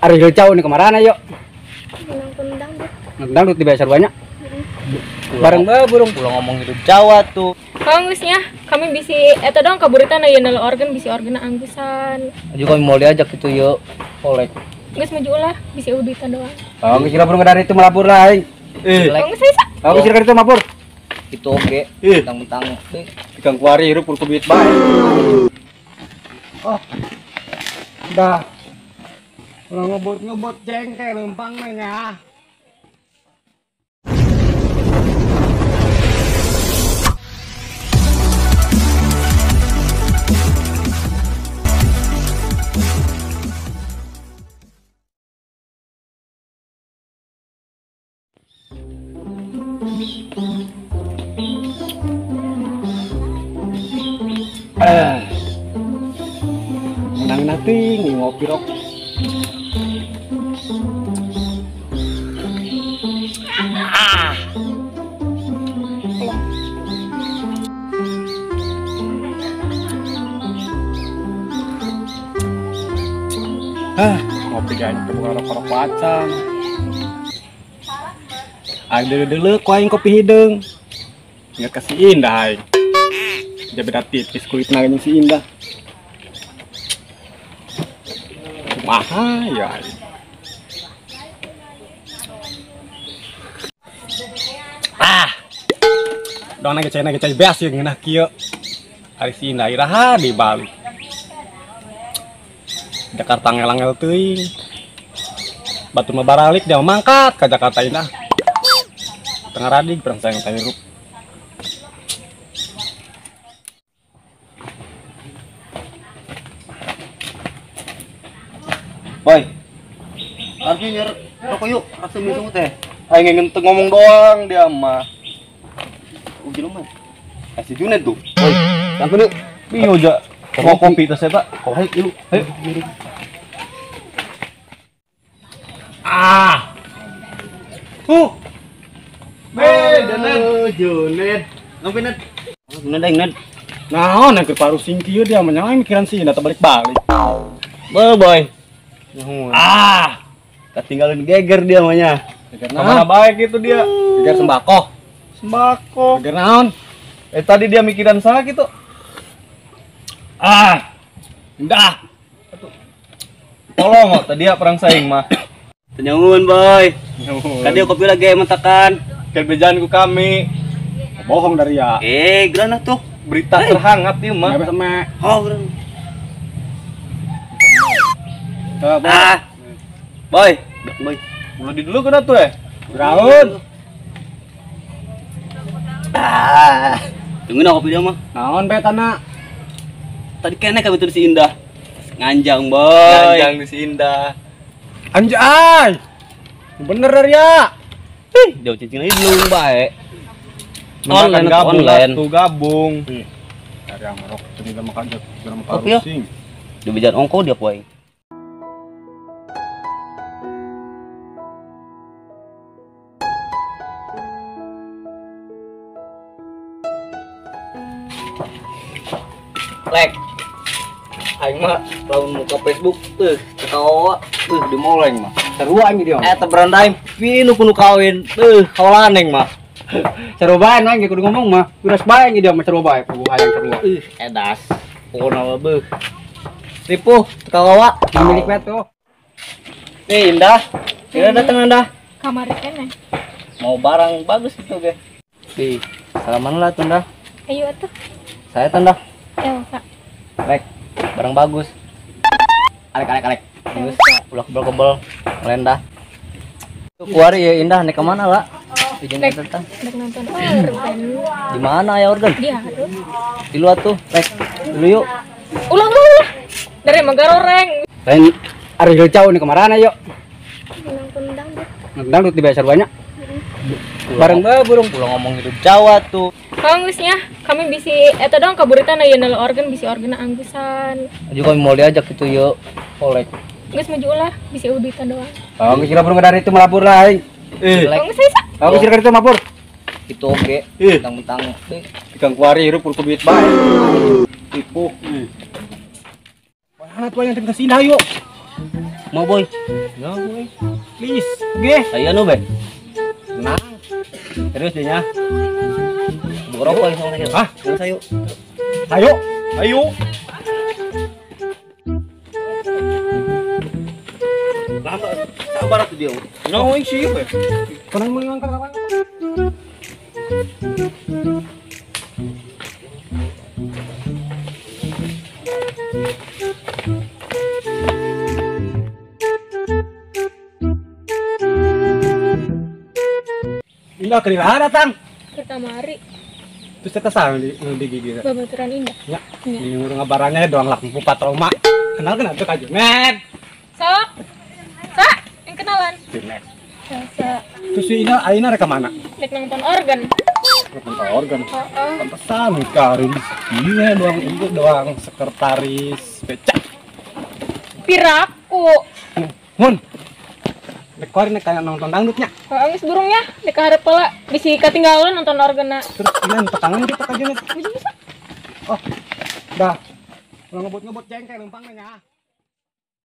Ari jauh nih kemana yuk? Nonton dangdut. Nonton dangdut di Besar banyak. Bareng bae burung pulang ngomong hidup Jawa tuh. Angusnya kami bisi eta dong kaburitan aya nala organ bisi organ anggusan. Juga kami mau diajak gitu yuk. Oleh. Geus maju ulah bisi udutan doang. Oh, geus burung dari itu melapor lah aing. Geus saya. Oh, geus dari itu melapor. Itu oke. Mentang-mentang. Ikan kuari hirup kudu duit bae. Oh. Dah. Ulah ngebot-ngebot jengkel lempang mah nya. Menang nanti ngopi rok. Ngopi gak itu bukan rokok-rokok pacan. Aing dulu ku aing kopi hideung. Ingat kasih Indah aing. Dia beda tipis kulitna jeung si Indah. Kumaha ya aing. Dona ge cenah ge cai beas ye ngeunah kieu. Ari si Indah iraha di Bali. Jakarta ngelangel teuing. Batur mah baralik dia mangkat ka Jakarta Indah. Tengah radig perang sayang tahirup. Boy, harusnya nyer rokok yuk, rasa misung teh. Aing ngenteng ngomong doang dia mah. Uji mah. Si Junet tuh. Boy, sampai yuk. Bingung aja. Mau kopi tas eta. Ayo yuk, ayo. Junet. Ngopi Ned. Ned aing Ned. Naon yang keur parusing kieu dia mah nyawa mikiran si Indah balik-balik. Boy, boy. Ketinggalan geger dia mah nya. Kemana baik itu dia? Geger sembako. Sembako. Geger naon? Tadi dia mikiran saha gitu. Indah. Tolong kok tadi ya perang saing mah. Tenyangun, boy. Tadi kopi lagi mentakan. Kerbejaan ku kami. Bohong dari ya. Gerana tuh. Berita terhangat ieu mah. Sama. Oh, gerana. Boy, boy. Ulah di dulu kena tuh Graun. Tungguin kopi dia mah. Naon bae tanah. Tadi kene kabeh si Indah. Nganjang, boy. Nganjang di si Indah. Anjay. Bener dari ya. Jauh cicing lagi belum bae. Online gabung, online. Tuh gabung. Dari amarok tadi makan makan pusing. Dibejan ongko dia poe. Lek. Aing mah lamun muka Facebook ketawa di moleng mah. Seru aing dia. Eta berandaing pinu kudu kawin. Kawalan mah. Seru bae aing kudu ngomong mah. Uras bae dia mah seru bae, kudu hayang seru. Edas. Pokona mah beuh. Ripuh ketawa. Milik bae tuh. Nih Indah. Indah datang Indah. Kamari keneh. Mau barang bagus itu ge. Nih, salaman lah tuh Indah. Ayo atuh. Saya tanda. Elsa. Lek, barang bagus. Alek. Bagus. Ulah kebel-kebel, melendah. Tuh kuari ya Indah, naik kemana lah? Izin datang. Naik nonton organ. Di mana ya organ? Di Haru. Di luar tuh, Lek. Dulu yuk. Ulah ulah. Dari Magaroreng. Lain ari jauh nih kemana yuk? Nonton dangdut. Nonton dangdut di Besar banyak. Bareng bae burung pulang ngomong hidup Jawa tuh. Angusnya kami bisi eta dong kaburitan aya nala organ bisi organ anggusan. Juga kami mau diajak gitu yuk. Oleh. Geus maju ulah bisi udutan doang. Oh, geus burung dari itu melapor lah aing. Geus saya. Oh, geus dari itu melapor. Itu oke. Mentang-mentang. Ikan kuari hirup kudu duit bae. Tipu. Mana tuh yang kasih Indah yuk. Mau boy. No boy. Please. Ge. Aya nu be. Tenang. Serius deh nya. Buka rokok ya sama. Hah? Ayo. Ayo. Ayo. Lama sabar atuh dia. No sih we. Tenang mengangkat apa? Indah kerila datang. Ke kamari. Terus kita salah di gigi. Babaturan Indah. Ya. Di ngurung barangnya doang lah empat trauma. Kenal kenal tuh Kak Junet. Sok. Sa, yang kenalan. Junet. Sa. Terus si Indah ayeuna rek ka mana? Rek nonton organ. Nonton organ. Heeh. Pantesan Karin. Iya doang itu doang sekretaris becak. Piraku. Mun. Nek kuari nek kayak nonton dangdutnya. Heeh, geus burungnya dek hareup heula bisi katinggalan nonton organna. Terus ini tekangan kita ka Junet. Bisa. Oh. Dah. Ulah ngebut-ngebut jengkel lempangna nya.